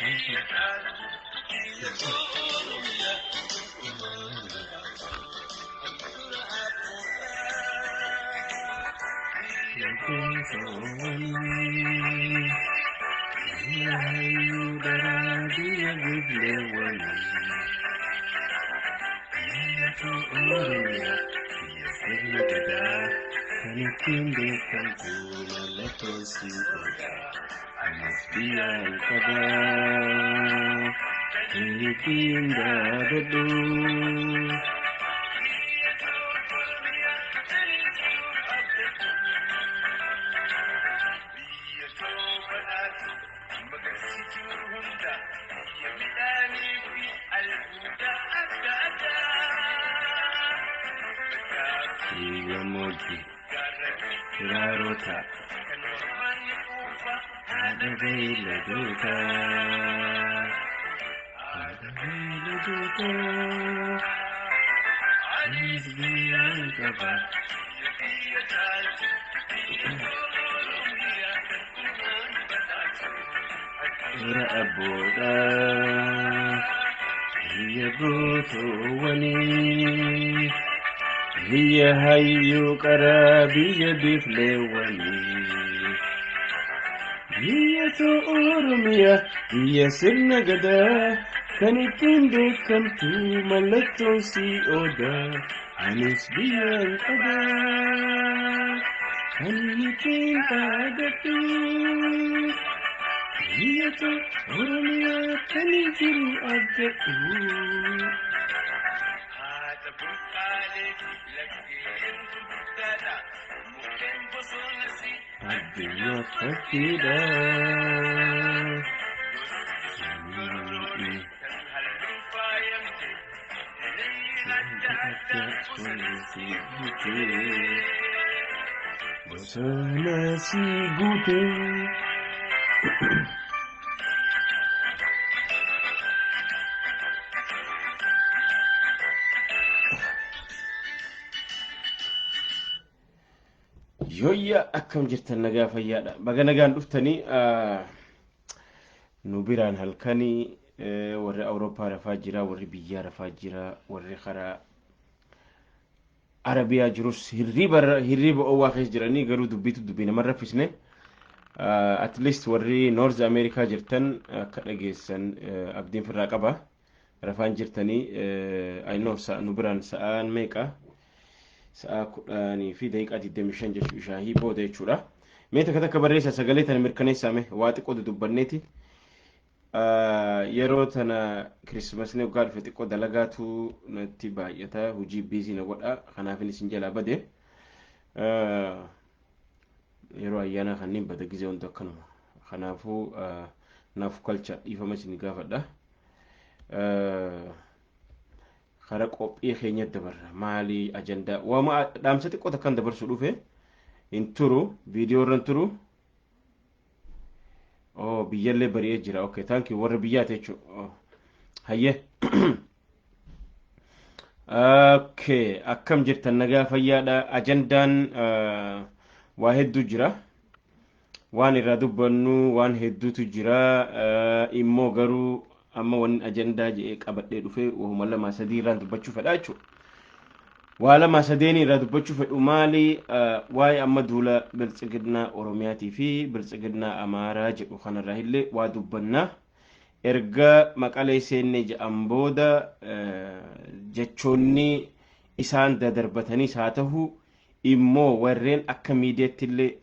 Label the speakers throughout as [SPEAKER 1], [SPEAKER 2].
[SPEAKER 1] Biyya kiraarota haadha beeyladoota haadha beeyladoota anis biyyaan qaba. Dura abboodha biyya gootoowwanii biyya hayyuu qaraa biyya biifleewwanii biyya Oromiyaa biyya sirna gadaa kan ittiin beekamtu mallattoon sii odaa anis biyyaan qabaa kan ittiin dhaadadhu biyya Oromiyaa kan jiru abdadhu. Addunyaa fakkiidha. Bosona si guute. Yooyya, akkam jirtan? Nagaa fayyaadha. Baga nagaan dhuftanii. Nu biraan halkanii, warri Awurooppaa rafaa jira, warri biyyaa rafaa jira, warri karaa Arabiyaa jirus hirriiba hirriiba oowwaa keessa jiranii, garuu dubbiitu dubbii nama raffisne. At least warri North America jirtan akka dhageessan abdiin firraa qaba. Rafaan jirtanii, I know. Nu biraan sa'aan meeqa? Sa'a 10:25 jechuu, shaahii booda jechuudha. Mee takka takka barreessa, sagalee tana mirkaneessaa. Mee waa xiqqoo dudubbanneeti. Yeroo tana Kirismasni waggaa dhufe xiqqoo dalagaatu natti baay'ata, hojii busy na godha, kanaafin isin jalaa bade. Yeroo ayyaanaa kanneen bada gizee hunda akkanuma. Kanaafuu naaf kalcha, dhiifama isin gaafadha. Kara qophii keenya dabarra. Maali ajandaa? Waama dhaamsa xiqqoo takkaan dabarsuu dhufe, hin turu, viidiyoo irra hin turu. Oh, biyyallee bari'ee jira. Okay, thank you. Warra biyyaati jechuudha. Hayyee. Okay, akkam jirtan? Nagaa fayyaadha. Ajandaan waa hedduu jira. Waan irraa dubbannu waan hedduutu jira. Immoo garuu amma wanni ajandaa jedhee qabadhee dhufe wahuma lama sadii irraan dubbachuu fedha jechuudha. Waa lama sadeen irraa dubbachuu fedhu maali? Waa'ee amma duula Biltsiginnaa Oromiyaatii fi Biltsiginnaa Amaaraa jedhu kanarraa illee waa dubbannaa. Erga Maqalee seennee jedhan booda jechoonni isaan dadarbataniis haa ta'u, immoo warreen akka miidiyaatti illee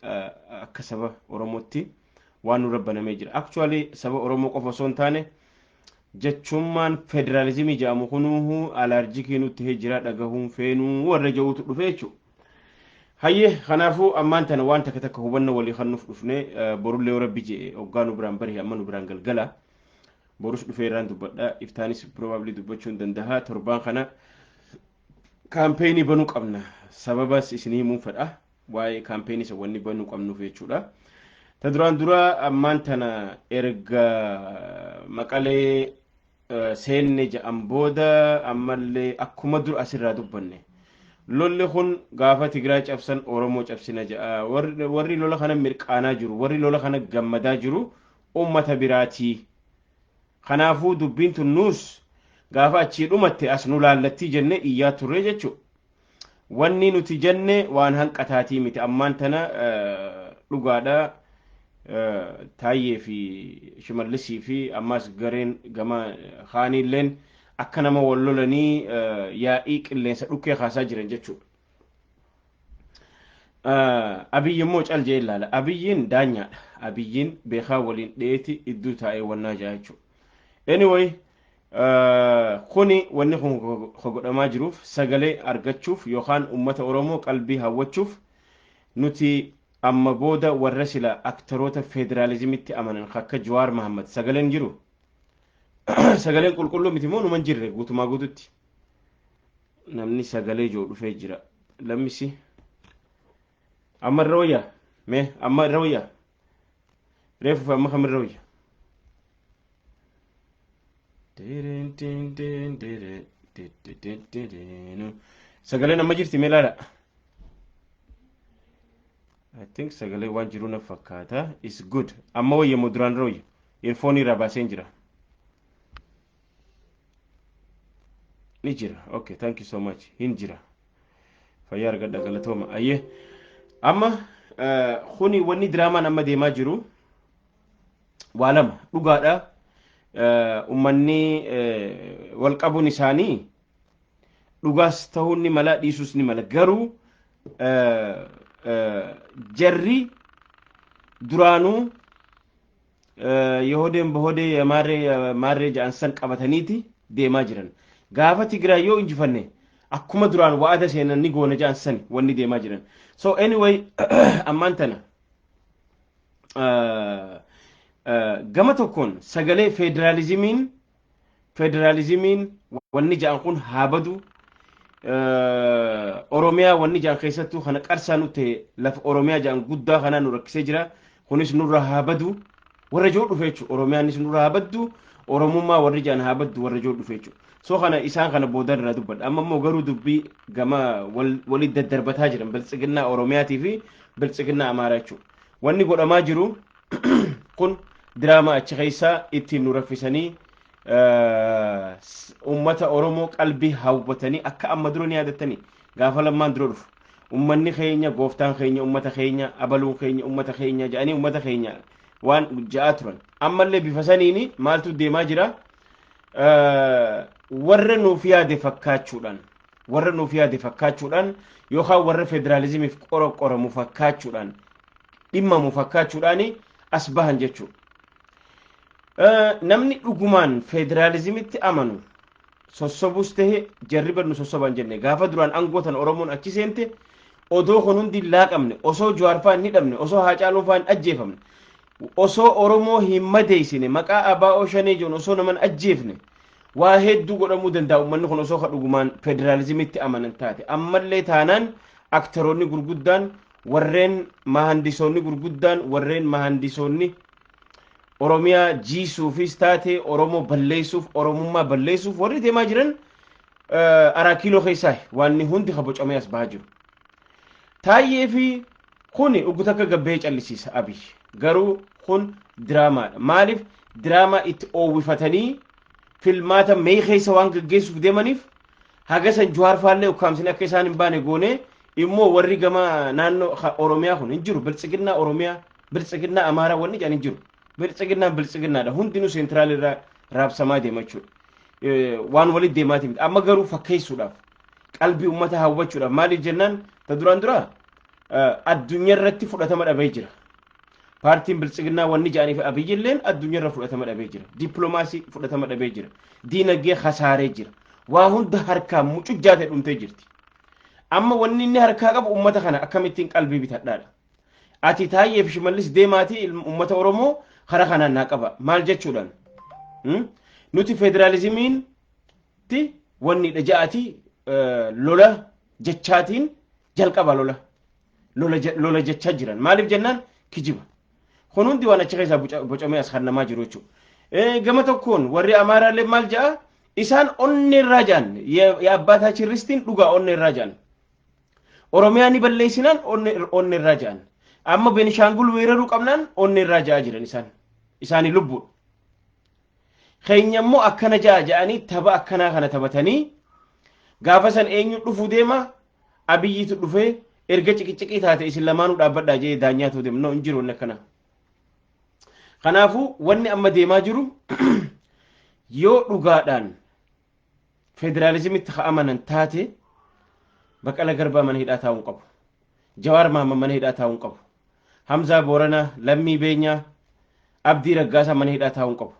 [SPEAKER 1] akka saba Oromootti waan nurra banamee jira. Actually, saba Oromoo qofa osoo hin taane, jechummaan federaalizimii jedhamu kunuuhu allergic nutti ta'ee jira, dhagahuun feenuu warra jedhutu dhufe jechuudha. Hayyee, kanaafuu ammaan tana waan takka takka hubannoo walii kan nuuf dhufne, borullee yoo Rabbi jedhe, hoggaa nu biraan bari'e, amma nu biraan galgala. Borus dhufee irraan dubbadha. Iftaanis probably dubbachuu hin danda'a. Torbaan kana campaign banuu qabna. Sababas isinii himuun fedha. Waa'ee campaign isa wanni banuu qabnuuf jechuudha. Ta duraan dura, ammaan tana erga Maqalee seenne jedhan booda, ammallee akkuma dur asirraa dubbanne. Lolli kun gaafa Tigraay cabsan Oromoo cabsina jedha. Warri lola kana mirqaanaa jiru, warri lola kana gammadaa jiru uummata biraatii. Kanaafuu dubbiin tun nuus gaafa achii dhumatte as nu laallattii jenne iyyaa turre jechuudha. Wanni nuti jenne waan hanqataatii miti. Ammaan tana dhugaadha. Taayyee fi Shimallisii fi ammas gareen gama kaaniilleen akka nama wal lolanii yaa'ii qilleensa dhukkee kaasaa jiran jechuudha. Abiyyi immoo cal jee ilaala. Abiyyiin daanyaadha. Abiyyiin beekaa waliin dheeti iddoo taa'ee wannaa jaa jechuudha. Anyway, kuni wanni kun godhamaa jiruuf sagalee argachuuf yookaan uummata Oromoo qalbii hawwachuuf. Nuti amma booda warra sila aktaroota federaalizimitti amanan akka Jawaar Mahammad sagaleen jiru. Sagaleen qulqulluu miti moo numan jirre guutumaa guututti? Namni sagalee jiru dhufee jira. Lammisi. Amma irra wayyaa? Mee amma irra wayyaa? Reefu amma kam irra wayya? Sagaleen amma jirti, mee ilaala. I think sagalee waan jiru na fakkaata. Is good. Amma wayya moo duraan irra wayya? Earphone irraa baaseen jira. Ni jira. Okay, thank you so much. Hin jira. Fayyaa argadha, galatooma. Ayyee. Amma kuni wanni diraamaan amma deemaa jiru waa lama dhugaadha. Uummanni wal qabuun isaanii dhugaas ta'uu ni mala, dhiisuus ni mala. Garuu jarri duraanuu የሆዴን በሆዴ የማሬ ja'an san qabataniiti deemaa jiran. Gaafa Tigraay yoo injifanne akkuma duraan wa'ada seenan ni goona ja'an sani wanni deemaa jiran. So anyway, ammaan tana gama tokkoon sagalee federaalizimiin wanni ja'an kun haa badu, Oromiyaa wanni ja'an keessattuu kana qarsaa nu ta'e, lafa Oromiyaa ja'an guddaa kanaa nu rakkisee jira, kunis nurra haa badu warra jiru dhufe jechuudha. Oromiyaanis nurra haa baddu, Oromummaa warri ja'an haa baddu warra jiru dhufe jechuudha. So kana isaan kana booda irraa dubbadha. Amma immoo garuu dubbii gama walitti daddarbataa jiran Biltsiginnaa Oromiyaatii fi Biltsiginnaa Amaaraa jechuudha. Wanni godhamaa jiru kun diraamaa achi keessaa ittiin nu raffisanii uummata Oromoo qalbii hawwatanii akka amma dura ni yaadattanii gaafa Lammaan dura dhufu uummanni keenya, gooftaan keenya, uummata keenya, abaluun keenya, uummata keenya jedhanii uummata keenya waan ja'aa turan. Ammallee bifa saniini maaltu deemaa jira? Warra nuuf yaade fakkaachuudhaan, warra nuuf yaade fakkaachuudhaan yookaan warra federaalizimiif qoramu fakkaachuudhaan, dhimmamu fakkaachuudhaan as bahan jechuudha. Namni dhugumaan federaalizimitti amanu sossobus tahe jarri badnu sossoban jenne. Gaafa duraan aangoo tan Oromoon achi seente odoo kun hundi hin laaqamne, osoo Jawaar fa'aa hin hidhamne, osoo Haacaaluun fa'aa hin ajjeefamne, osoo Oromoo hin madeessine, maqaa ABO Shanee jiru osoo naman ajjeefne, waa hedduu godhamuu danda'a uummanni kun osoo ka dhugumaan federaalizimitti amanan taate. Ammallee taanaan aktaroonni gurguddaan, warreen mahandisoonni gurguddaan, warreen mahandisoonni Oromiyaa jiisuufis taate Oromoo balleessuuf, Oromummaa balleessuuf warri deemaa jiran Araa Kiiloo keessaa waan hundi kabocamee as bahaa jiru. Taayyee fi kuni uggata akka gabbee callisiisa Abiy. Garuu kun diraamaadha. Maaliif diraamaa itti oowwifatanii filmaata mee keessa waan gaggeessuuf deemaniif haga san Jawaar faallee ukkaamsanii akka isaan hin baane goonee immoo warri gama naannoo Oromiyaa kun hin jiru. Biltsiginnaa Oromiyaa, Biltsiginnaa Amaaraa wanni jedhan hin jiru. Biltsiginnaan biltsiginnaadha. Hundinuu central irraa raabsamaa deema jechuudha. Waan walitti deemaati miti. Amma garuu fakkeessuudhaaf, qalbii uummata hawwachuudhaaf. Maaliif jennaan, ta duraan dura addunyaa irratti fudhatama dhabee jira. Paartiin Biltsiginnaa wanni jedhanii fi Abiyyilleen addunyaa irra fudhatama dhabee jira. Dippiloomaasii fudhatama dhabee jira. Diinagdee hasaaree jira. Waa hunda harkaa mucujjaa ta'e dhumtee jirti. Amma wanni inni harkaa qabu uummata kana akkamittiin qalbii bitadhaadha. Ati Taayyee fi Shimallis deemaatii uummata Oromoo karaa kanaan naa qaba. Maal jechuudhaan? Nuti federaalizimiin wanni ja'ati lola jechaatiin jalqaba lola. Lola jechaa jiran. Maaliif jennaan, kijiba. Kun hundi waan achi keessaa bocamee as namaa jiru jechuudha. Gama tokkoon warri Amaaraallee maal ja'a? Isaan onnee irraa ja'an, የአባታችን ርስትን dhugaa onnee irraa ja'an. Oromiyaa ni balleessinaan onnee irraa ja'an. Amma Beenishaangul weeraruu qabnaan onnee irraa ja'aa jiran isaan. Isaanii lubbuudha. Keenya immoo akkana ja'a ja'anii tapha akkanaa kana taphatanii gaafa san eenyu dhufuu deema? Abiyyiitu dhufee erga ciqiciqii taate isin lamaanuu dhaabbadhaa jedhee daanyaatu deema. No, hin jiru wanni akkanaa. Kanaafuu wanni amma deemaa jiru, yoo dhugaadhaan federaalizimitti ka amanan taate, Baqqala Garbaa mana hidhaa taa'uu hin qabu. Jawaar Mahammad mana hidhaa taa'uu hin qabu. Hamzaa Booranaa, Lammii Beenyaa, Abdii Raggaasaa mana hidhaa taa'uu hin qabu.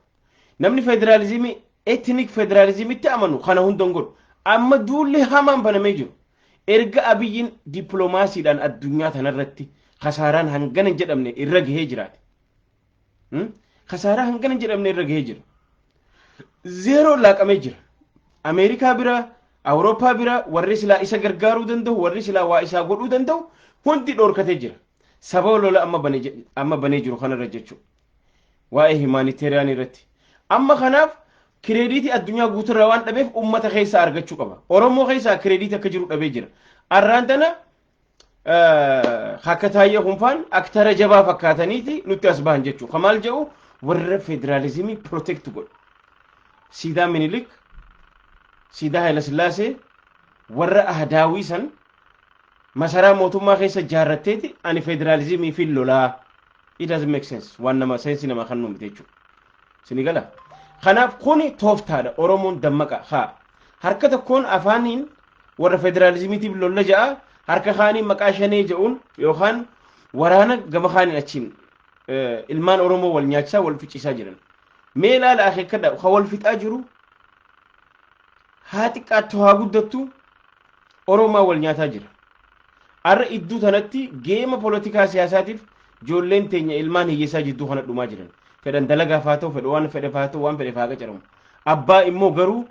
[SPEAKER 1] Namni federaalizimii, ethnic federaalizimitti amanu kana hunda hin godhu. Amma duulli hamaan banamee jiru. Erga Abiyyiin dippiloomaasiidhaan addunyaa tanarratti kasaaraan hangana hin jedhamne irra gahee jiraate. Kasaaraa hangana hin jedhamne irra gahee jira. Zeeroo laaqamee jira. Ameerikaa bira, Awurooppaa bira warri silaa isa gargaaruu danda'u, warri silaa waa isaa godhuu danda'u hundi dhoorkatee jira. Sababa lola amma banee jiru kanarra jechuudha. Waa'ee humanitarian irratti. Amma kanaaf credit addunyaa guuturraa waan dhabeef uummata keessaa argachuu qaba. Oromoo keessaa credit akka jiru dhabee jira. Arraan tana akka Taayyee Kunfaan aktara jabaa fakkaataniiti nutti as bahan jechuudha. Kamaal jedhu warra federaalizimii protect godhu. Siidaa Minilik, siidaa Hayilasillaasee, warra Ahdaawii san masaraa mootummaa keessa jaarratteeti ani federaalizimii fi lolaa. It doesn't make sense. Waan nama sense nama kan nuumte jechuudha. Sini gala. Kanaaf kuni tooftaadha. Oromoon dammaqa. Haa. Harka tokkoon afaaniin warra federaalizimiitiif lolla ja'a, harka kaanii maqaa shanee jedhuun yookaan waraana gama kaaniin achiin ilmaan Oromoo wal nyaachisaa, wal ficciisaa jiran. Mee ilaala, akeekkadha, ka wal fixaa jiru haa xiqqaattu haa guddattu Oromaa wal nyaataa jira. Har'a iddoo tanatti geema poolitikaa siyaasaatiif ijoolleen teenya ilmaan hiyyeessaa jidduu kana dhumaa jiran. Fedhan dalagaaf haa ta'u, fedhan waan fedhe haa ta'u, waan fedhe haa qacaramu. Abbaa immoo garuu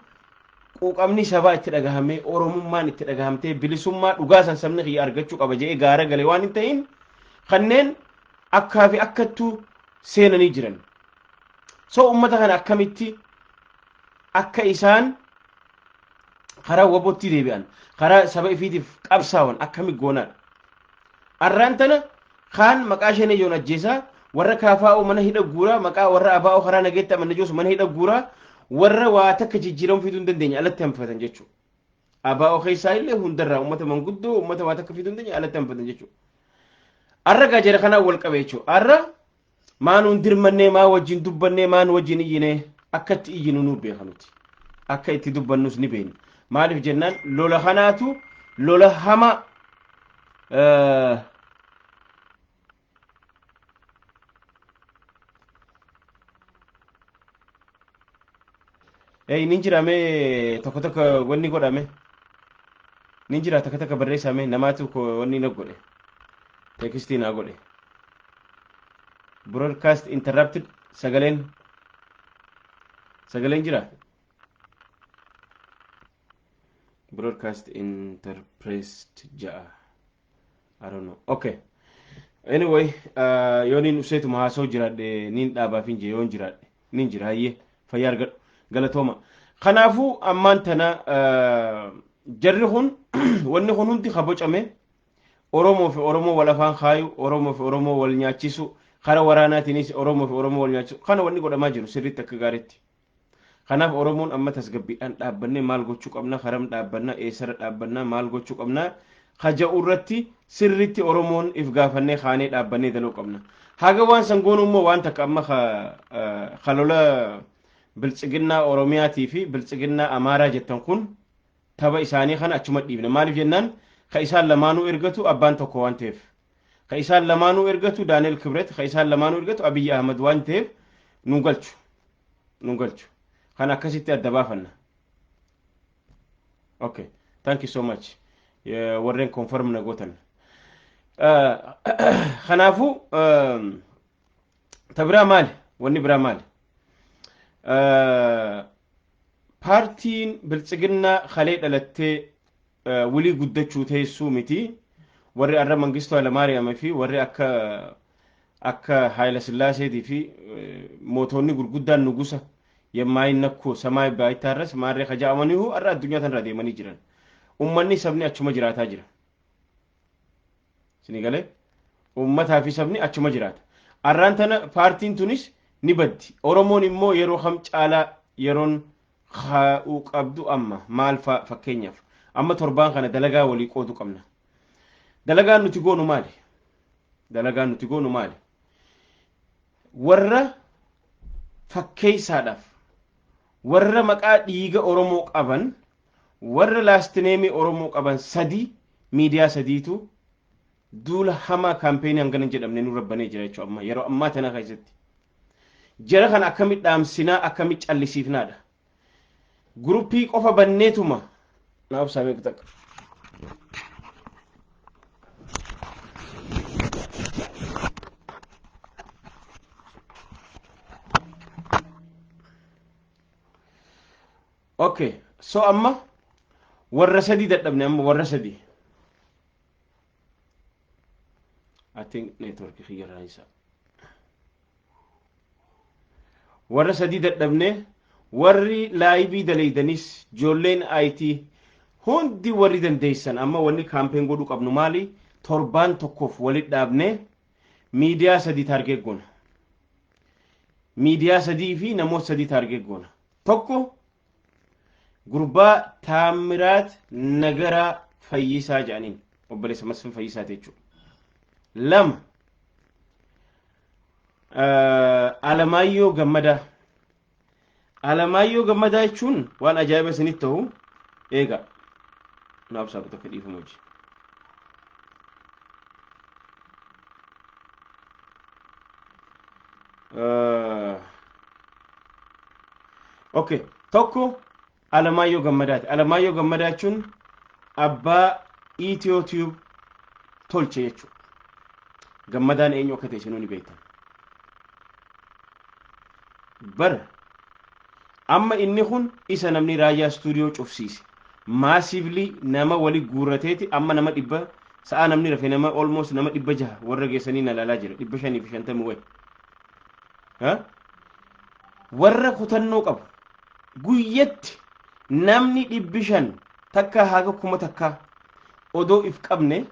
[SPEAKER 1] quuqamni sabaa itti dhagahamee, Oromummaan itti dhagahamtee, bilisummaa dhugaa san sabni kiyya argachuu qaba jedhee gaara gale waan hin ta'in kanneen akkaa fi akkattuu seenanii jiran. So uummata kana akkamitti akka isaan karaa WBOtti deebi'an, karaa saba ifiitiif qabsaawan akkami goonaadha. Arraan tana kaan maqaa shanee joon ajjeesaa, warra kaafaa'oo mana hidha guuraa, maqaa warra abaa'oo karaa nageetti amanna joos mana hidha guuraa, warra waa takka jijjiiramuu fiduu hin dandeenye alatti hambifatan jechuudha. Abaa'oo keessaa illee hundarraa uummata manguddoo, uummata waa takka fiduu hin dandeenye alatti hambifatan jechuudha. Arra gaa jara kanaan wal qabe jechuudha. Arra maa nuun dirmannee, maa wajjin dubbannee, maa nu wajjin iyyinee? Akka itti iyyinu nuu beeka nuti. Akka itti dubbannus ni beekna. Maaliif jennaan lola kanaatu lola hamaa. Nin jira, mee tokko tokko wanni godhame. Nin jira, takka takka barreessame namaatu wanni na godhe. Text naa godhe. Broadcast interrupted, sagaleen jira. Broadcast interpressed ja'a. I don't know. Okay. Anyway, yoo nin useetuma haasa'u jiraadhe nin dhaabaaf hin jee, yoon jiraadhe nin jira. Hayyee, fayyaa argadhu, galatooma. Kanaafuu ammaan tana jarri kun wanni kun hundi ka bocame Oromoo fi Oromoo wal afaan kaayu, Oromoo fi Oromoo wal nyaachisu, karaa waraanaatiinis Oromoo fi Oromoo wal nyaachisu kana wanni godhamaa jiru sirriitti akka gaariitti. Kanaaf Oromoon amma tasgabbiidhaan dhaabbannee maal gochuu qabna, karam dhaabbanna, eessarra dhaabbanna, maal gochuu qabna kaja'u irratti sirriitti Oromoon if gaafannee kaanee dhaabbannee daluu qabna. Haga waan san goonu immoo waan takka amma ka lola biltsiginnaa Oromiyaatii fi biltsiginnaa Amaaraa jettan kun tapha isaanii kana achuma dhiibna. Maaliif jennaan ka isaan lamaanuu ergatu abbaan tokko waan ta'eef. Ka isaan lamaanuu ergatu Daani'el Kibret, ka isaan lamaanuu ergatu Abiyyi Ahmad waan ta'eef nu galchu. Nu galchu. Kan akkasitti adda baafanna. Okay, thank you so much. Warreen confirm na gootan. Kanaafuu ta biraa maali? Wanni biraa maali? Paartiin biltsiginnaa kalee dhalattee wilii guddachuu teessuu miti. Warri arra Mangistuu Hayilamaariyaam fi warri akka Haayila Sillaaseetii fi mootonni gurguddaan nugusa yemmaayin nakkoo samaay baayitaarras maarree kaja'amaniihu har'a addunyaa tanarra deemanii jiran. Uummanni sabni achuma jiraataa jira. Isinii galee, uummataa fi sabni achuma jiraata. Arraan tana paartiin tunis Ni baddi. Oromoon immoo yeroo kam caalaa yeroon kaa'uu qabdu amma. Maal fa'a? Fakkeenyaaf, amma torbaan kana dalagaa walii qoodu qabna. Dalagaan nuti goonu maali? Dalagaan nuti goonu maali? Warra fakkeessaadhaaf, warra maqaa dhiiga Oromoo qaban, warra last name Oromoo qaban sadi, miidiyaa sadiitu duula hamaa, campaign hangana jedhamne nu rabbanee jira jechuudha. Amma yeroo ammaa tana keessatti jara kana akkamitti dhaamsinaa, akkamitti callisiifnaadha. Group qofa banneetuma naaf obsaa beeku takka. Okay, so amma warra sadii dadhabne, amma warra sadii. I think network kiyyarraa isaa. Warra sadii dadhabne. Warri live dalaydanis, ijoolleen IT hundi, warri dandeessan, amma wanni campaign godhuu qabnu maali? Torbaan tokkoof walit dhaabne miidiyaa sadii target goona. Miidiyaa sadii fi namoota sadii target goona. Tokko gurbaa Taammiraat Nagaraa Fayyisaa jedhaniin, obboleessa Masfin Fayyisaa jechuudha. Lama, Alamaayyoo Gammadaa. Alamaayyoo Gammadaa jechuun waan ajaa'iba isinitti ta'u eega. Naaf saaba tokko, dhiifama hojii. Okay, tokko Alamaayyoo Gammadaati. Alamaayyoo Gammadaa jechuun abbaa Ethio Tube tolche jechuudha. Gammadaan eenyu akka ta'e isinuu ni beektan. Bara amma inni kun isa namni Raayyaa Stuudiyoo cufsiise. Massively nama wali guurrateeti amma nama 100, sa'a namni rafe nama almost nama 600 warra geessanii na ilaalaa jira, 550 wayi. Warra kutannoo qabu, guyyatti namni 500 takka haga 1000 odoo if qabne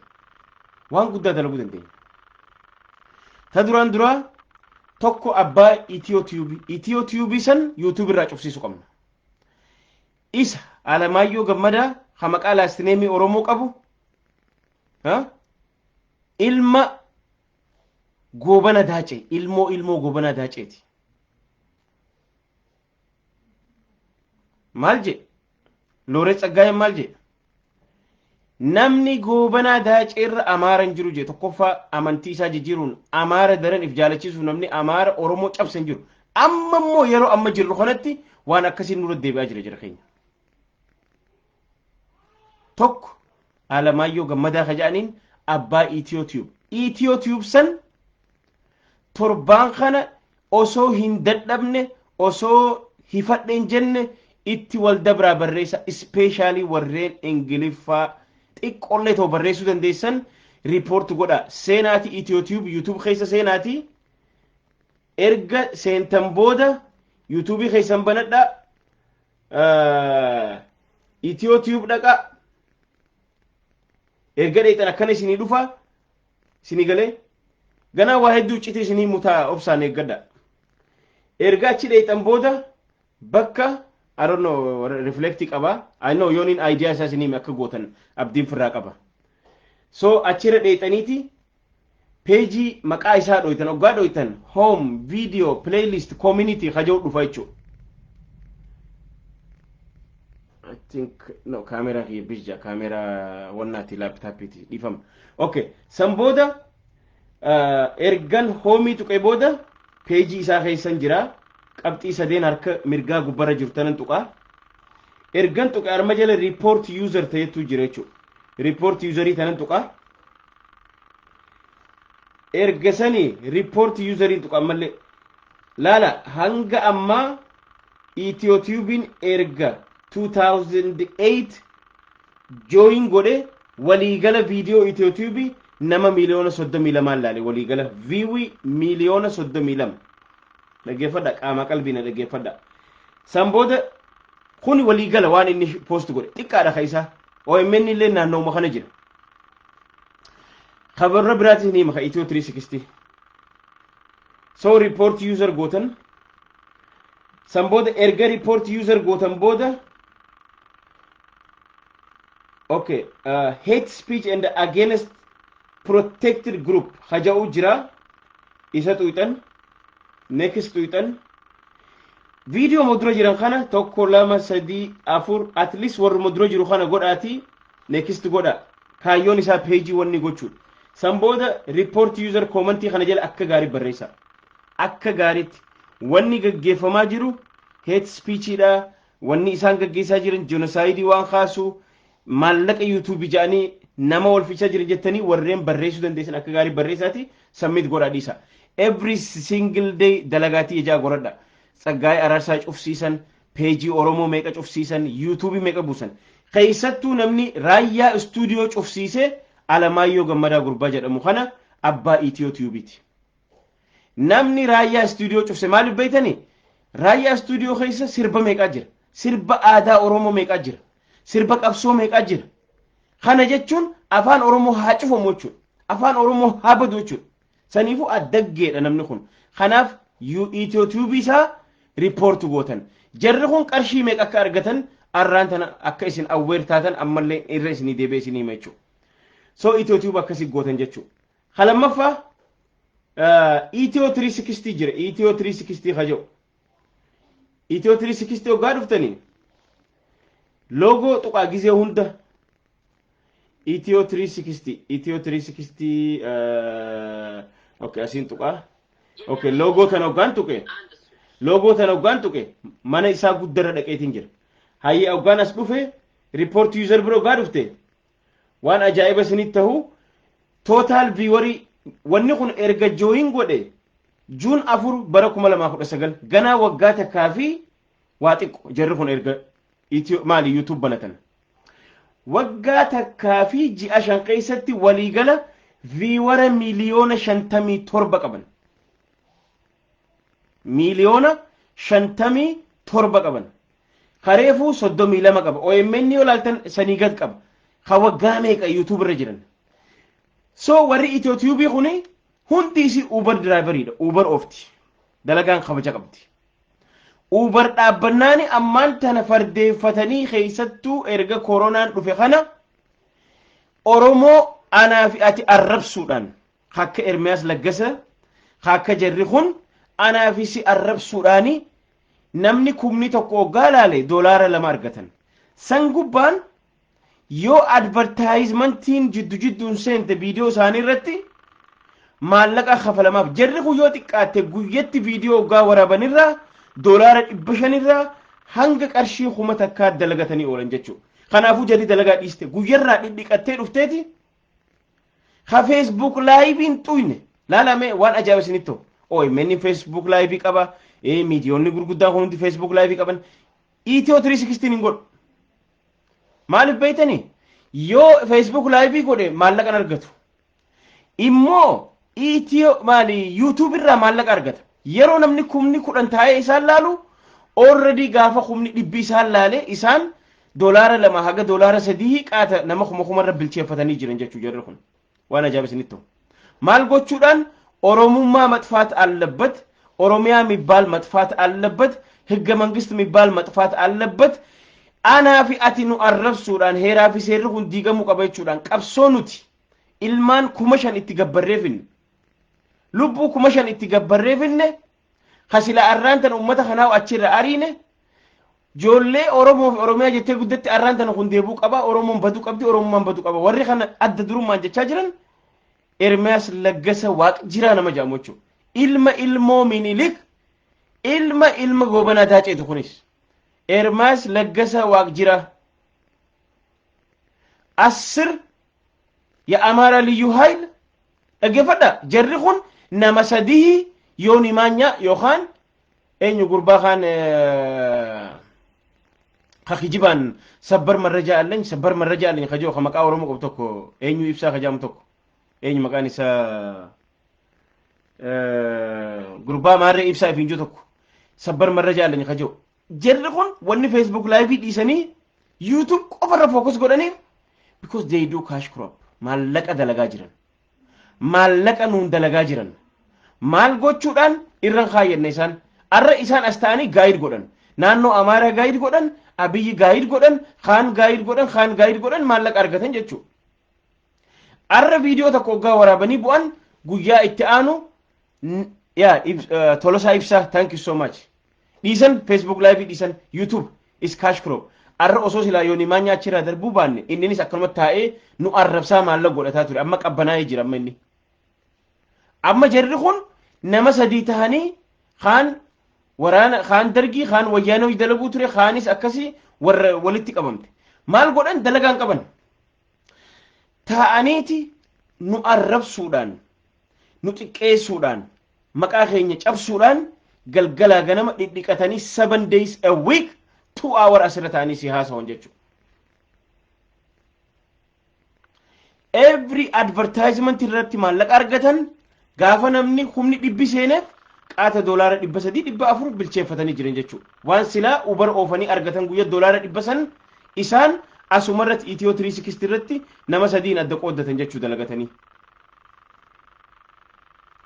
[SPEAKER 1] waan guddaa dalaguu dandeenya. Ta duraan duraa tokko abbaa Ethio Tube. Ethio Tube san YouTube irraa cufsiisuu qabna. Isa Alamaayyoo Gammadaa ka maqaa last name Oromoo qabu, ilma Goobana Daacee, ilmoo Goobana Daaceeti. Maal jedhe? Looreet Tsaggaayeen maal jedhe? Namni Goobanaa Daaceerra Amaara hin jiru jedhe. Tokkoffaa, amantii isaa jijjiiruun Amaara daran if jaalachisuuf namni Amaara Oromoo cabse hin jiru. Amma immoo yeroo amma jirru kanatti waan akkasiin nurra deebi'aa jira keenya. Tokko Alamaayyoo Gammadaa ka jedhaniin abbaa Ethio Tube. Ethio Tube san torbaan kana osoo hin dadhabne, osoo hifadhe hin jenne, itti wal dabraa barreessa. Especially warreen Ingiliffaa xiqqoollee ta'u barreessuu dandeessan, report godha. Seenaati Ethio Tube YouTube keessa seenaati, erga seentan booda YouTube keessan banadha, Ethio Tube dhaqa. Erga dheexan akkana isinii dhufa. Isinii galee ganaa waa hedduu citi isinii mutaa, obsaan eeggadha. Erga achi dheexan booda bakka, I don't know, reflect qaba. I know yooniin idea isaa isinii akka gootan abdiin firraa qaba. So achirra dheexaniiti page maqaa isaa dhoytan. Oggaa dhoytan home, video, playlist, community kaja'u dhufa jechuudha. I think no, kaameraa kiyya bija kaameraa wannaati, laptopiiti, dhiifama. Okay, san booda ergan home tuqee booda page isaa keessan jira. Qabxii sadeen harka mirgaa gubbarra jirtu tanan tuqaa. Ergan tuqe arma jala report user ta'etu jira jechuudha. Report userii tanan tuqaa. Erga sanii report userii tuqa. Ammallee laala, hanga ammaa Ethio Tubein erga 2008 join godhe, waliigala viidiyoo Ethio Tube nama 32 miliyoona laale. Waliigala view 32 miliyoona. Dhaggeeffadha, qaama qalbii na dhaggeeffadha. San booda kun waliigala waan inni post godhe xiqqaadha. Ka isaa OMN illee naannooma kana jira. Kabarra biraatis ni hima, ka Ethio 360. So report user gootan. San booda, erga report user gootan booda, okay, hate speech and against protected group haja'u jira. Isa tuyxan, next tuyxan. Viidiyoo modura jiran kana tokko, lama, sadii, afur, at least warri modura jiru kana godhaati next godha. Kaayyoon isaa peejii wanni gochuudha. San booda report user commentii kana jala akka gaarii barreessa. Akka gaariitti wanni gaggeeffamaa jiru hate speechidha. Wanni isaan gaggeessaa jiran genocide waan kaasu, maallaqa YouTubeii jedhanii nama wal fichaa jiran jettanii warreen barreessuu dandeessan akka gaarii barreessaati submit godhaa dhiisa. Every single day dalagaatii ijaa godhadha. Tsaggaa'ee Araarsaa cufsiisan, peejii Oromoo meeqa cufsiisan, YouTubeii meeqa buusan. Keessattuu namni Raayyaa Istuudiyoo cufsiise Alamaayyoo Gammadaa Gurbaa jedhamu kana, abbaa Itiyoo Tiyuubiiti. Namni Raayyaa Istuudiyoo cufse maaliif beektanii? Raayyaa Istuudiyoo keessa sirba meeqaa jira? Sirba aadaa Oromoo meeqaa jira? Sirba qabsoo meeqaa jira? Kana jechuun afaan Oromoo haa cufamu jechuudha. Afaan Oromoo haa badu jechuudha. Saniifuu addaggeedha namni kun. Kanaaf Itiyoo Tiyuubii isaa report gootan. Jarri kun qarshii meeqa akka argatan arraan tana akka isin aware taatan ammallee irra isinii deebi'ee isinii hima jechuudha. So Itiyoo Tiyuub akkasii gootan jechuudha. Lammaffaa Itiyoo 360 jira. Itiyoo 360 haja'u. Itiyoo 360 hoggaa dhuftanii logo tuqaa gizee hunda. Itiyoo 360, Itiyoo 360, okay, asiin tuqaa. Okay, logo tana hoggaan tuqe, logo tana hoggaan tuqe, mana isaa guddarra dhaqeetiin jira. Hayyee, hoggaan as dhufe, report user bira hoggaa dhufte, waan ajaa'iba isinitti tahu, total viewerii wanni kun erga join godhe June 4 bara 2019, ganaa waggaa takkaa fi waa xiqqo. Jarri kun erga maali YouTube banatan waggaa takkaa fi ji'a 5 keessatti waliigala viewera 57 miiliyoona qaban. 57 miiliyoona qaban. Kareefuu 32 qaba. OMN yoo laaltan sanii gad qaba. Ka waggaa meeqa YouTube irra jiran. So warri Itiyootuubii kuni hundi isii Uber driveriidha. Uber oofti. Dalagaan kabaja qabdi. Uber dhaabbannaani ammaan tana fardeeffatanii, keessattuu erga koronaan dhufe kana, Oromoo anaa fi ati arrabsuudhaan, akka Ermiyaas Laggasa, akka jarri kun anaa fi si arrabsuudhaani, namni 1,000 hoggaa laale $2 argatan. San gubbaan yoo advertisementiin jiddu jidduun seente viidiyoo isaanii irratti maallaqa kafalamaaf. Jarri kun yoo xiqqaatte guyyatti viidiyoo hoggaa waraabanirraa $500rraa hanga qarshii 1000 dalagatanii oolan jechuudha. Kanaafuu jarri dalagaa dhiiste guyyarraa dhidhiqattee dhufteeti ha Facebook liveiin xuyne laalame. Waan ajaa'iba isinitti ta'u, OMN Facebook liveii qaba, miidiyoonni gurguddaan kun hundi Facebook liveii qaban. Itiyoo 360 hin godhu. Maaliif beeytanii? Yoo Facebook liveii godhe maallaqa argatu. Immoo Itiyoo maali YouTube irraa maallaqa argata. Yeroo namni 10,000 taa'ee isaan laalu, already gaafa 100,000 isaan laale, isaan $2 haga $3 qaata nama kuma kumarra bilcheeffatanii jiran jechuu jarri kun. Waan ajaa'iba isinitti ta'u. Maal gochuudhaan? ኦሮሙማ መጥፋት አለበት፣ ኦሮሚያ የሚባል መጥፋት አለበት፣ ህገ መንግስት የሚባል መጥፋት አለበት። Anaa fi ati nu arrabsuudhaan heeraa fi seerri kun diigamuu qaba jechuudhaan, qabsoo nuti ilmaan 5,000 itti gabbarree finne, lubbuu 5,000 itti gabbarree finne, kasila arraan tana ummata kanaa achirra ariine, ijoollee Oromoo fi Oromiyaa jettee guddatti, arraan tana kun deebuu qaba, Oromoon baduu qabdi, Oromummaan baduu qaba. Warri kana adda durummaan jechaa jiran Ermiyaas Laggasa Waaq jiraa nama jedhamu jechuudha. Ilma ilmoo Minilik, ilma ilma Goobanaa Daaceetu kunis. Ermiyaas Laggasa Waaq jiraa. 10 የአማራ ልዩ ኃይል dhaggeeffadha. Jarri kun nama sadii, Yooni Maanyaa yookaan eenyu gurbaa kaan ka kijibaan ሰበር መረጃ አለኝ፣ ሰበር መረጃ አለኝ kajoo, ka maqaa Oromoo qabu tokko, eenyu ibsaa kajaamu tokko, eenyu maqaan isaa, gurbaa maarree ibsaa ifiinjuu tokko, ሰበር መረጃ አለኝ kajoo. Jarri kun wanni Facebook liveii dhiisanii YouTube qofarra focus godhaniif because they do cash crop. Maallaqa dalagaa jiran, maallaqa nuun dalagaa jiran. Maal gochuudhaan irran kaayyanne isaan. Arra isaan as ta'anii guide godhan. Naannoo Amaaraa guide godhan, Abiyyi guide godhan, kaan guide godhan, kaan guide godhan, maallaqa argatan jechuudha. Arra viidiyoo tokko hoggaa waraabanii bu'an, guyyaa itti aanu yaa Tolosaa Ibsaa, thank you so much. Dhiisan Facebook live, dhiisan YouTube is cash crop. Arra osoo silaa yoonii maan nyaachirraa darbuu baanne, inninis akkanuma taa'ee nu arrabsaa maallaqa godhataa ture. Amma qabbanaa'ee jira amma inni. Amma jarri kun nama sadii tahanii, kaan waraana, kaan Dargii, kaan Wayyaanee dalaguu ture, kaanis akkasii warra walitti qabamte. Maal godhan? Dalagaan qaban. Taa'aniiti nu arrabsuudhaan, nu xiqqeessuudhaan, maqaa keenya cabsuudhaan, galgalaa ganama dhidhiqatanii 7 days a week, 2 hour asirra ta'anii si haasawan jechuudha. Every advertisement irratti maallaqa argatan. Gaafa namni humni dhibbi seeneef qaata $300, 400 bilcheeffatanii jiran jechuudha. Waan silaa Uber oofanii argatan guyyaa $100 san isaan asuma irratti Itiyoo 360 irratti nama sadiin adda qooddatan jechuu dalagatanii.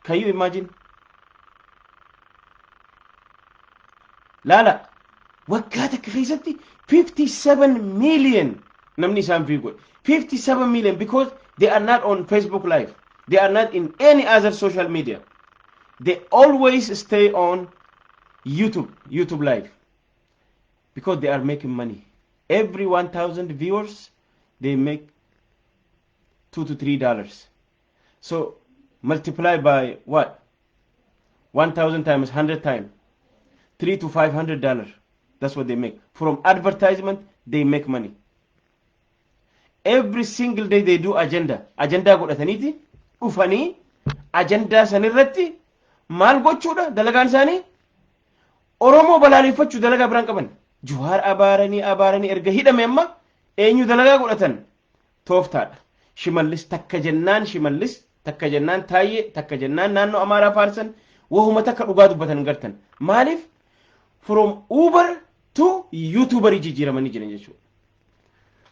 [SPEAKER 1] Can you imagine? Laala, waggaa takka keessatti 57 million namni isaan view godhe. 57 million, because they are not on Facebook Live. They are not in any other social media. They always stay on YouTube, YouTube Live. Because they are making money. Every 1,000 viewers, they make $2 to $3. So multiply by what? 1,000 times 100 times. $3 to $500. That's what they make. From advertisement, they make money. Every single day they do agenda. Agenda godhataniiti dhufanii ajandaa sanirratti maal gochuudha dalagaan isaanii? Oromoo balaaleffachuu, dalagaa biraan qaban. Juhaar abaaranii abaaranii erga hidhame amma eenyu dalagaa godhatan? Tooftaadha. Shimallis takka jennaan, Shimallis takka jennaan, Taayyee takka jennaan, naannoo Amaaraa faarsan, wahuma takka dhugaa dubbatan gartan. Maaliif? From Uber to YouTuber jijjiiramanii jiran jechuudha.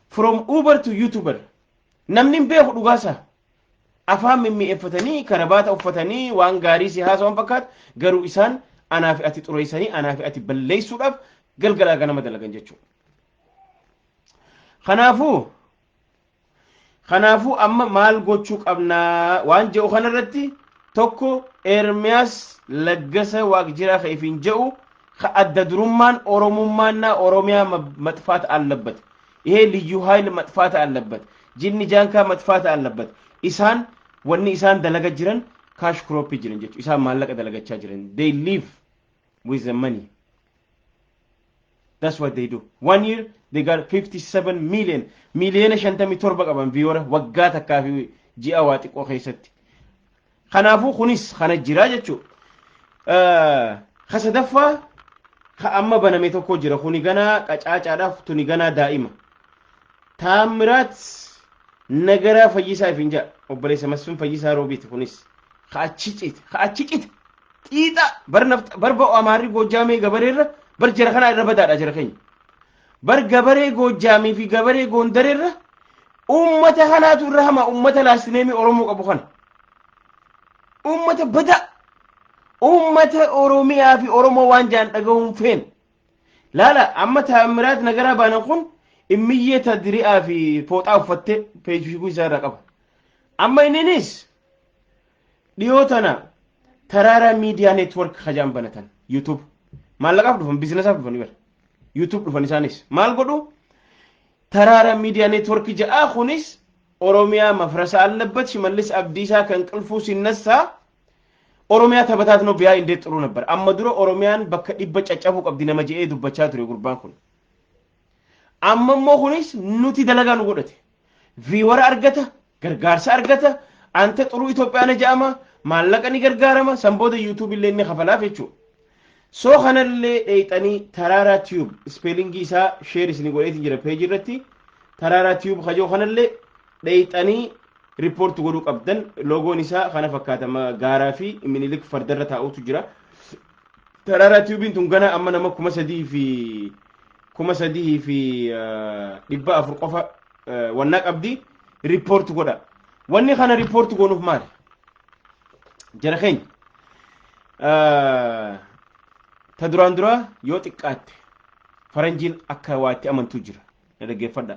[SPEAKER 1] From Uber to YouTuber. Namni hin beeku dhugaasaa. Afaan mimmi'eeffatanii, karabaata uffatanii, waan gaarii si haasawan fakkaatu, garuu isaan anaa fi ati xureessanii, anaa fi ati balleessuudhaaf galgalaa ganama dalagan jechuudha. Kanaafuu amma maal gochuu qabnaa waan jedhu kanarratti, tokko Ermiyaas Laggasa Waaqjiraa ka ifiin jedhu, ka adda durummaan Oromummaannaa Oromiyaa መጥፋት አለበት፣ ይሄ ልዩ ኃይል መጥፋት አለበት፣ ጅኒ ጃንካ መጥፋት አለበት። Isaan wanni isaan dalaga jiran cash crop jiran jechuudha. Isaan maallaqa dalagachaa jiran. They live with the money. That's what they do. One year they got 57 million. 57 miliyoona qaban viewer waggaa takkaa fi ji'a waa xiqqoo keessatti. Kanaafuu kunis kana jira jechuudha. Ka sadaffaa ka amma baname tokko jira. Kuni ganaa qacaacaadhaaf, tuni ganaa daa'ima. Taammiraat Nagaraa Fayyisaa ifin jedha. Obboleessa Masfin Fayyisaa Roobiiti kunis. Ka achi cite. Ka achi cite. Xiixa bar ba'u Amaarri Goojjaamee gabareerra bar jara kanaa irra badaadha jara keenya. Bar gabaree Goojjaamii fi gabaree Goondareerra ummata kanaatu irra hama, ummata laastineemii Oromoo qabu kana. Ummata badaa. Ummata Oromiyaa fi Oromoo waan jaan dhagahuun feen. Laala, amma Taammiraat Nagaraa baanan kun immiyyee ta diri'aa fi fooxaa uffattee feesbuukii isaa irraa qaba. Amma inninis dhiyoo tana Taraaraa Miidiyaa Network kajaan banatan YouTube. Maallaqaaf dhufan, businessaaf dhufan bara. YouTube dhufan isaanis. Maal godhu? Taraaraa Miidiyaa Network ja'aa. Kunis ኦሮሚያ መፍረስ አለበት፣ ሽመልስ አብዲሳ ከእንቅልፉ ሲነሳ ኦሮሚያ ተበታትኖ ቢያይ እንዴት ጥሩ ነበር። Amma dura Oromiyaan bakka 100 caccabuu qabdi nama je'ee dubbachaa ture gurbaan kun. Amma immoo kunis nuti dalagaa nu godhate. Viewer argata, gargaarsa argata, ante xuruu Itoophiyaa na je'ama, maallaqa ni gargaarama, san booda YouTube illee inni kafalaaf jechuudha. Soo kanallee dheeyxanii Taraaraa Tube, spellingii isaa share isin godheetiin jira peejii irratti. Taraaraa Tube kajoo kanallee dheeyxanii report godhuu qabdan. Logoon isaa kana fakkaata, gaaraa fi Minilik fardarra taa'utu jira. Taraaraa Tubeiin tun gana amma nama 3,400 qofa wannaa qabdi. Report godha. Wanni kana report goonuuf maali? Jara keenya. Ta duraan duraa, yoo xiqqaatte faranjiin akka waa itti amantuu jira. Na dhaggeeffadha.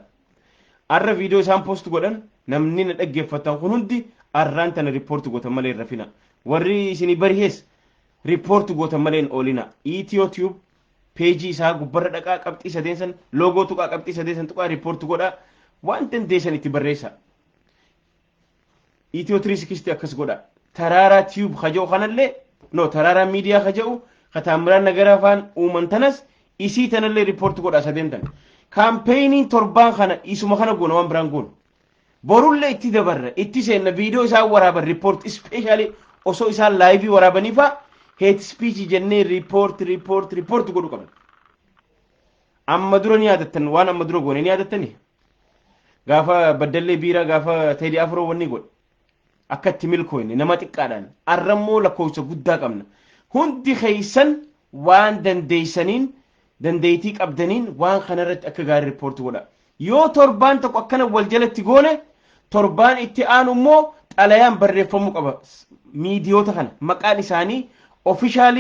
[SPEAKER 1] Arra viidiyoo isaan post godhan, namni na dhaggeeffatan kun hundi, arraan tana report gootan malee hin rafina. Warri isinii barihees report gootan malee hin oolina. Ethio Tube peejii isaa gubbarra dhaqaa, qabxii sadeen san logo tuqaa, qabxii sadeen san tuqaa, report godhaa, waan dandeessan itti barreessa. Ethio 360 akkas godha. Taraaraa Tube kaja'u kanallee, no, Taraaraa Miidiyaa kaja'u kataamiraan nagaraa faan uuman tanas, isii tanallee report godha, sadeen tan. Campaigniin torbaan kana isuma kana goona, waan biraan goonu. Borullee itti dabarra, itti seenna. Viidiyoo isaan waraaban report, especially osoo isaan live waraabanii faa hate speech jennee report, report, report godhuu qabna. Amma dura ni yaadattan, waan amma dura goone ni yaadattani. Gaafa Baddallee Biiraa, gaafa Teedii Afroo wanni godhe, akka itti milkooyne nama xiqqaadhaan. Arrammoo lakkoofsa guddaa qabna. Hundi keeysan waan dandeeysaniin, dandeeytii qabdaniin waan kanarratti akka gaarii report godha. Yoo torbaan tokko akkana wal jalatti goone, torbaan itti aanu immoo xalayaan barreeffamuu qaba. Miidiyoota kana maqaan isaanii official,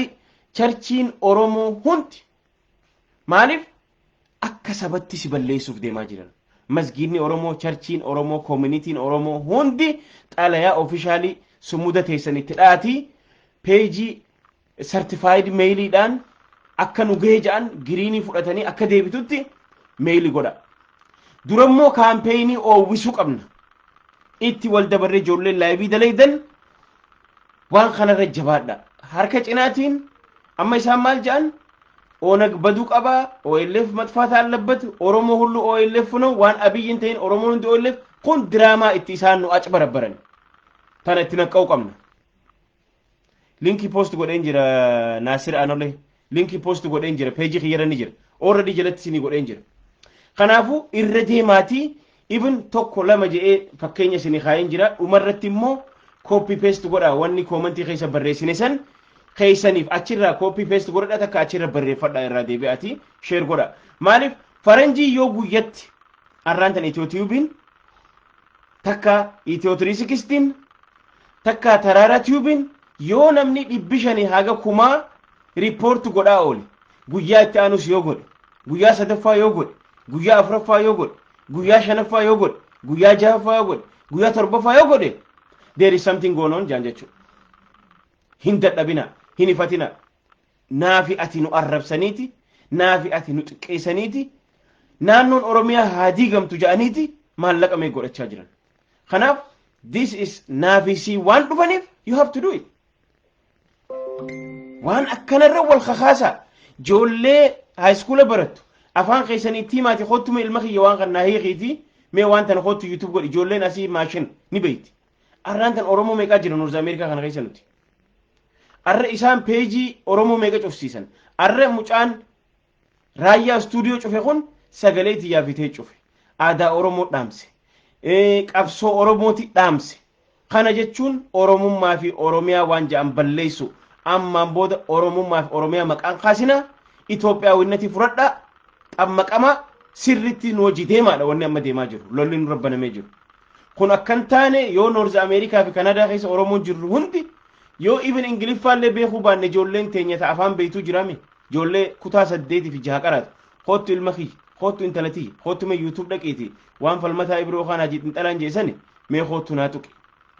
[SPEAKER 1] churchiin Oromoo hundi, maaliif akka sabatti si balleessuuf deemaa jiran. Masgiidni Oromoo, churchiin Oromoo, communityn Oromoo hundi xalayaa official sumuda teessan itti dhaatii, peejii certified mailiidhaan akka nu gahee ja'an green fudhatanii akka deebitutti mail godha. Durammoo campaign oowwisuu qabna. Itti wal dabarree ijoolleen live dalaydan waan kanarra jabaadha. Harka cinaatiin amma isaan maal ja'an? ኦነግ baduu qaba, OLF መጥፋት አለበት፣ ኦሮሞ ሁሉ OLF ነው፣ waan Abiyyi hin ta'in Oromoon hundi OLF. Kun diraamaa itti isaan nu acbarabbaran. Tana itti naqqa'uu qabna. Link post godheen jira. Naasir Anolee, link post godheen jira, peejii kiyyarra ni jira, already jalatti isinii godheen jira. Kanaafuu irra deemaatii ibn tokko lama jedhee fakkeenya isinii kaa'een jira. Dhumarratti immoo copy paste godha. Wanni comment keessa barreessine san keessaniif achirraa copy paste godhadha, takka achirra barreeffadha, irraa deebi'atii share godha. Maaliif faranjii yoo guyyatti arraan tan Ethio Tubeiin takka, Ethio 360n takka, Taraaraa Tubeiin yoo namni 500 haga 1000 report godhaa oole, guyyaa itti aanus yoo godhe, guyyaa sadaffaa yoo godhe, guyyaa afuraffaa yoo godhe, guyyaa shanaffaa yoo godhe, guyyaa jahaffaa yoo godhe, guyyaa torbaffaa yoo godhe, there is something going on jaan jechuudha. Hin dadhabina, hin ifatina. Naafi ati nu arrabsaniiti, naafi ati nu xiqqeessaniiti, naannoon Oromiyaa haa diigamtu jedhaniiti maallaqa mee godhachaa jiran. Kanaaf this is naafisii waan dhufaniif you have to do it. Waan akkanarra wal kakaasaa. Ijoollee high school barattu afaan keessanii itti himaati, kottu ilma kiyya waan kan naa hiikiiti, mee waan tana kottu YouTube godhi. Ijoolleen asii maashin ni beeyti. Arraan tan Oromoo meeqaa jira North America kana keessa nuti? Arra isaan peejii Oromoo meeqa cufsiisan? Arra mucaan Raayyaa Istuudiyoo cufe kun sagalee tiyyaa fitee cufe. Aadaa Oromoo dhaamse. Qabsoo Oromooti dhaamse. Kana jechuun Oromummaa fi Oromiyaa waan jedhan balleessu. Ammaan booda Oromummaa fi Oromiyaa maqaan kaasinaa, Itoophiyaawwinnati fudhadhaa, xammaqamaa, sirritti nu hojii deemaadha. Wanni amma deemaa jiru, lolli nu rabbanamee jiru. Kun akkan taane, yoo North America fi Kanadaa keessa Oromoon jirru hundi, yoo even Ingiliffaallee beekuu baanne, ijoolleen teenya ta afaan beektuu jiraame, ijoollee kutaa 8 fi 6 qaraatu, kottu ilma kiyya, kottu intala tiyya, kottu mee YouTube dhaqiiti, waan Falmataa Ibroo kaan Hajii Xinxalaan jeessani mee kottu naa tuqi,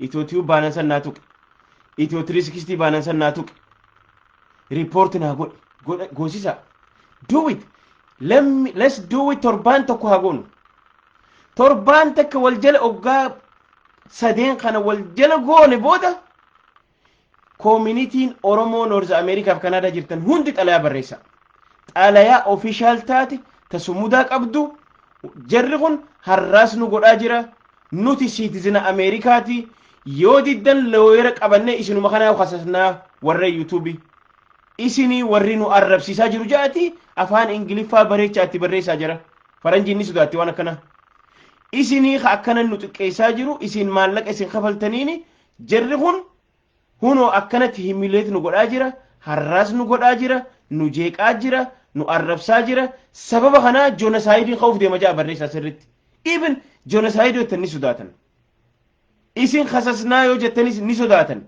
[SPEAKER 1] Ethio Tube baanan san naa tuqi, Ethio 360 baanan san naa tuqi, report naa godhi, goosisa. Do it. Let's do it. Torbaan tokko haa goonu. Torbaan takka wal jala oggaa sadeen kana wal jala goone booda, communityn Oromoo North America fi Kanaadaa jirtan hundi xalayaa barreessa. Xalayaa official taate, ta sumudaa qabdu. Jarri kun har'aas nu godhaa jira. Nuti citizen Ameerikaati. Yoo diddan lawyer qabannee isinuma kanaa kasasnaa, warra YouTube. Isinii warri nu arrabsiisaa jiru ja'ati afaan Ingiliffaa bareechaa itti barreessaa jira. Faranjiin ni sodaatti waan akkanaa. Isinii ka akkana nu xiqqeessaa jiru, isin maallaqa isin kafaltaniini, jarri kun hunoo akkanatti humiliate nu godhaa jira, har'aas nu godhaa jira, nu jeeqaa jira, nu arrabsaa jira. Sababa kanaa genocideiin ka'uuf deema ja'a barreessaa sirritti. Even genocide jettan ni sodaatan. Isin kasasnaa yoo jettanis ni sodaatan.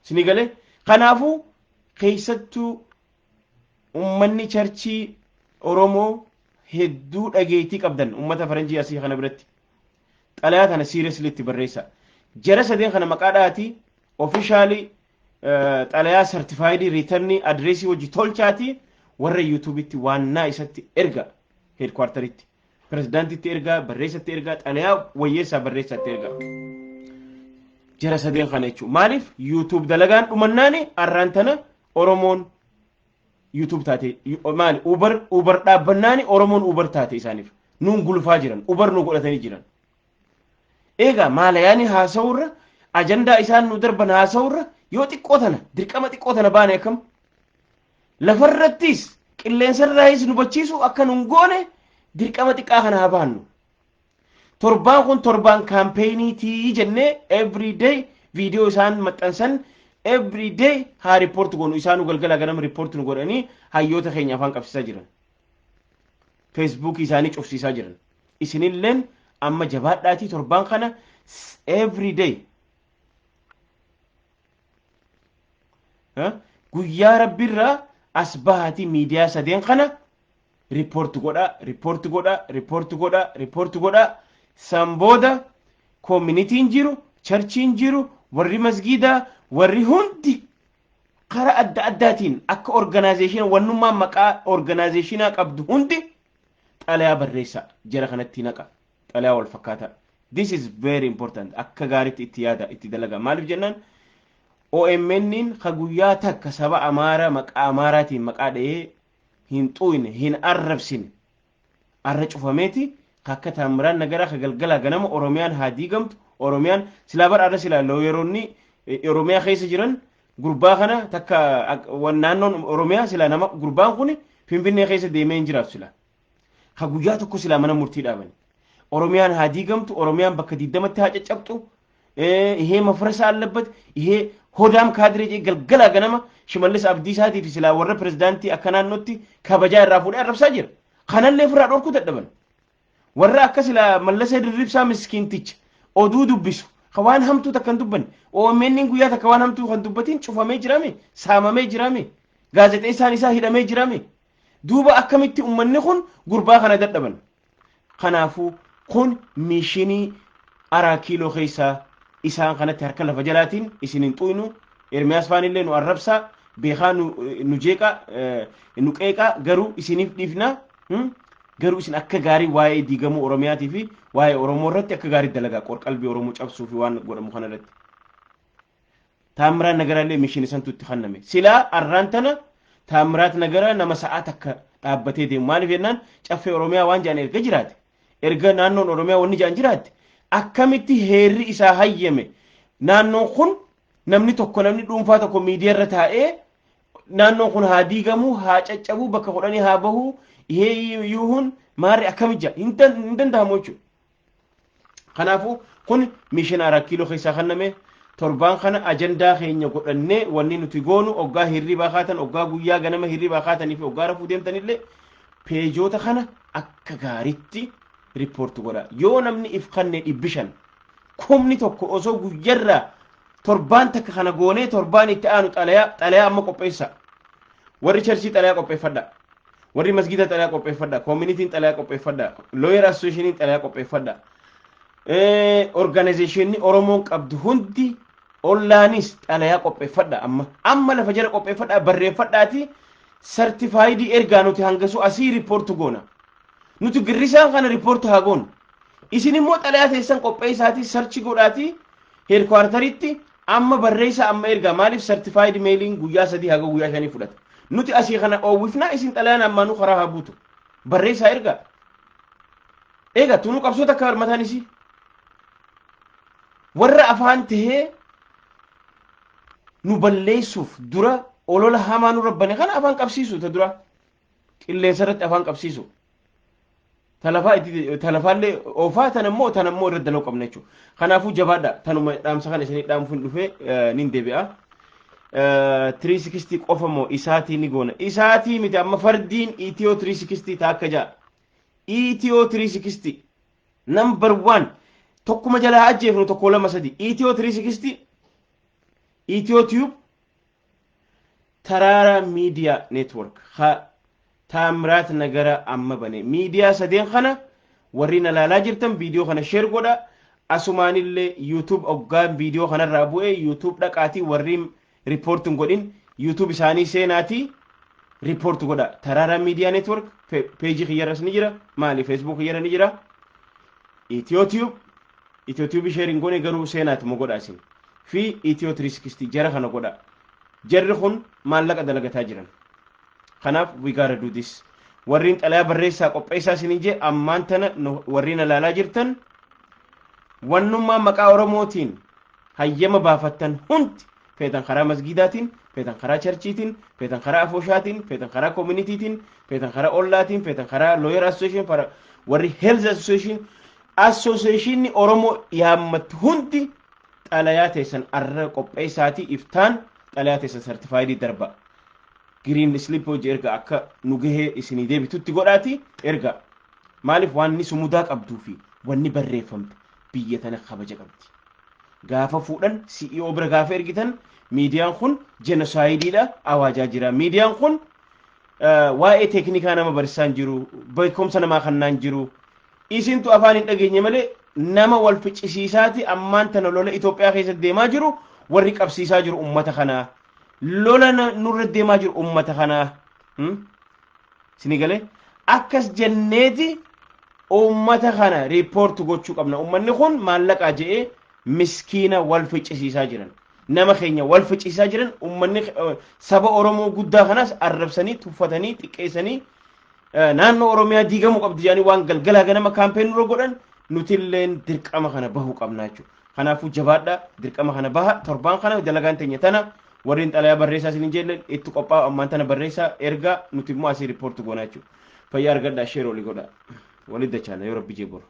[SPEAKER 1] Isinii galee? Kanaafuu keessattuu ummanni churchii Oromoo hedduu dhageettii qabdan, ummata faranjii asii kana biratti xalayaa tana seriously itti barreessa. Jara sadeen kana maqaa dhaatii, officially xalayaa certified return addressii hojii tolchaatii warra YouTubeitti waannaa isatti erga, headquarteritti, pirezidaantitti ergaa, barreessatti ergaa, xalayaa wayyeessaa barreessatti ergaa. Jara sadeen kana jechuudha. Maaliif YouTube dalagaan dhumannaani arraan tana Oromoon YouTube taate? Maali, Uber dhaabbannaani Oromoon Uber taate. Isaaniif nuun gulufaa jiran, Uber nu godhatanii jiran. Egaa maalayaani haasawurra, ajandaa isaan nu darban haasawurra, yoo xiqqoo tana dirqama xiqqoo tana baane, akkam lafarrattis qilleensarraayis nu bachiisu akka nun goone, dirqama xiqqaa kana haa baannu. Torbaan kun torbaan campaigniitii jennee every day viidiyoo isaan maxxansan every day haa report goonu. Isaanu galgala ganama report nu godhanii hayyoota keenya afaan qabsiisaa jiran. Facebookii isaanii cufsiisaa jiran. Isinilleen amma jabaadhaatii torbaan kana every day, guyyaa rabbiirraa as bahaatii miidiyaa sadeen kana report godhaa, report godhaa, report godhaa, report godhaa. San booda communityn jiru, churchiin jiru, warri masgiidaa, warri hundi karaa adda addaatiin akka organizationa wannummaa maqaa organizationaa qabdu hundi xalayaa barreessa, jara kanatti naqa, xalayaa wal fakkaataa. This is very important. Akka gaariitti itti yaada, itti dalaga. Maaliif jennaan, OMN'n ka guyyaa takka saba Amaaraa maqaa Amaaraatiin maqaa dha'ee hin xuyne, hin arrabsine, arra cufameeti. Akka Taamiraan Nagaraa ka galgala ganama Oromiyaan haa diigamtu, Oromiyaan silaa bar arra silaa lawyeroonni Oromiyaa keessa jiran gurbaa kana takka naannoon Oromiyaa silaa nama gurbaan kun Finfinnee keessa deemee hin jiraatu silaa. Ka guyyaa tokko silaa mana murtii dhaabani. Oromiyaan haa diigamtu, Oromiyaan bakka 20tti haa caccabtu, ይሄ መፍረስ አለበት፣ ይሄ ሆዳም ካድሬ jee galgala ganama Shimallis Abdiisaatii fi silaa warra pirezidaantii akka naannootti kabajaa irraa fuudhee arrabsaa jira. Kanallee ofirraa dhorkuu dadhaban. Warra akka silaa Mallasee Dirribsaa miskiinticha oduu dubbisu ka waan hamtuu takka hin dubbanne, OMN guyyaa takka waan hamtuu kan dubbatiin cufamee jirame, saamamee jirame, gaazexeessaan isaa hidhamee jirame. Duuba akkamitti ummanni kun gurbaa kana dadhaban? Kanaafuu kun missionii Araa Kiiloo keessaa isaan kanatti harka lafa jalaatiin isin hin xuynu. Ermiyaas faanillee nu arrabsaa, beekaa nu jeeqaa, nu qeeqaa, garuu isiniif dhiifnaa. Garuu isin akka gaarii waa'ee diigamuu Oromiyaatii fi waa'ee Oromoo irratti akka gaarii dalagaa, qorqalbii Oromoo cabsuu fi waan godhamu kana irratti. Taamiraan Nagaraallee mission santu itti kenname. Silaa arraan tana Taamiraat Nagaraa nama sa'aa takka dhaabbatee deemu. Maaliif jennaan, caffee Oromiyaa waan jedhan erga jiraate, erga naannoon Oromiyaa wanni jedhan jiraatte, akkamitti heerri isaa hayyame naannoon kun namni tokko, namni dhuunfaa tokko miidiyaa irra taa'ee naannoon kun haa diigamuu, haa caccabuu, bakka 10 haa bahuu, ihee yuuhun maarri akkami jira? Hin danda'amu jechuudha. Kanaafuu kun mission Araa Kiiloo keessaa kenname. Torbaan kana ajandaa keenya godhannee wanni nuti goonu, oggaa hirribaa kaatan, oggaa guyyaa ganama hirribaa kaatanii fi oggaa rafuu deemtanillee pageoota kana akka gaariitti report godha. Yoo namni if kanne 500, 1000 osoo guyyarraa torbaan takka kana goonee, torbaan itti aanu xalayaa amma qopheessa. Warri churchii xalayaa qopheeffadha. Warri masgida xalayaa qopheeffadha. Communityn xalayaa qopheeffadha. Lawyer associationiin xalayaa qopheeffadha. Organizationni Oromoon qabdu hundi ollaanis xalayaa qopheeffadha amma. Amma lafa jala qopheeffadha, barreeffadhaati certifiedii ergaa. Nuti hangasu asii report goona. Nuti girrisaan kana report haa goonu. Isin immoo xalayaa teessan qopheessaatii search godhaatii headquarteritti amma barreessa, amma ergaa. Maaliif, certified mailiin guyyaa 3 haga guyyaa 5 fudhata. Nuti asii kana oowwifnaa, isin xalayaan ammaanuu karaa haa buutu. Barreessaa ergaa. Egaa tunuu qabsoo takka mataan isii. Warra afaan tahee nu balleessuuf dura olola hamaa nu rabbane kana afaan qabsiisu, ta dura qilleensa irratti afaan qabsiisu. Talafaa itti talafaallee oofaa tanammoo irra dalaguu qabna jechuudha. Kanaafuu jabaadha, tanuma dhaamsa kana isinii dhaamuuf hin dhufee, nin deebi'a. 360 qofa moo isaatii ni goona? Isaatii miti, amma fardiin Itiyoo 360 taakka ja'a. Itiyoo 360 number one, tokkuma jalaa ajjeefnu, tokko, lama, sadi. Itiyoo 360, Itiyoo Tube. Taraara Media Network ha Taamiraat Nagara amma bane. Miidiyaa sadeen kana warri na laalaa jirtan, viidiyoo kana share godha. Asumaanillee YouTube oggaan viidiyoo kanarraa bu'ee YouTube dhaqaatii, warri report hin godhin YouTube isaanii seenaatii report godha. Taraara Media Network peejii kiyyarras ni jira, maali, Facebook kiyyarra ni jira. EthioTube, EthioTube share hin goone garuu seenaatuma godha isin. Fi Ethio 360 jara kana godha. Jarri kun maallaqa dalagataa jiran. Kanaaf we gotta do this. Warriin xalayaa barreessaa qopheessaa isinii jee, ammaan tana warriin ilaalaa jirtan, wannummaa maqaa Oromootiin hayyama baafattan hundi, feetan karaa masgiidaatiin, feetan karaa churchiitiin, feetan karaa afooshaatiin, feetan karaa communitytiin, feetan karaa ollaatiin, feetan karaa lawyer association, warri health association, associationni Oromoo yaammattu hundi, xalayaa teessan arra qopheessaatii iftaan xalayaa teessan certifiedii darba. Green slip hojii erga akka nu gahee isinii deebitutti godhaati erga. Maaliif? Waan inni sumudaa qabduu fi wanni barreeffamte biyya tana kabaja qabdi. Gaafa fuudhan CEO bira gaafa ergitan, miidiyaan kun genocideiidha awaajaa jira. Miidiyaan kun waa'ee teeknikaa nama barsiisaa hin jiru, beekumsa namaa kannaan jiru. Isintu afaan hin dhageenye malee nama wal ficcisiisaati. Ammaan tana lola Itoophiyaa keessatti deemaa jiru warri qabsiisaa jiru ummata kanaa. Lola nurra deemaa jiru ummata kanaa. Isinii galee? Akkas jenneeti ummata kana report gochuu qabna. Ummanni kun maallaqaa je'ee miskiina wal ficcisiisaa jiran. Nama keenya wal ficcisiisaa jiran. Ummanni saba Oromoo guddaa kanas arrabsanii, tuffatanii, xiqqeessanii, naannoo Oromiyaa diigamuu qabdi jedhanii waan galgalaa ganama campaign nurra godhan, nutilleen dirqama kana bahuu qabna jechuudha. Kanaafuu jabaadha, dirqama kana baha. Torbaan kana dalagaan teenya tana. Warreen xalayaa barreessaa isin hin itti qophaa'u, ammaan tana barreessaa ergaa, nuti immoo asii report goona jechuudha. Fayyaa argadhaa, share olii godhaa. Walitti dachaana yoo Rabbi jee boru.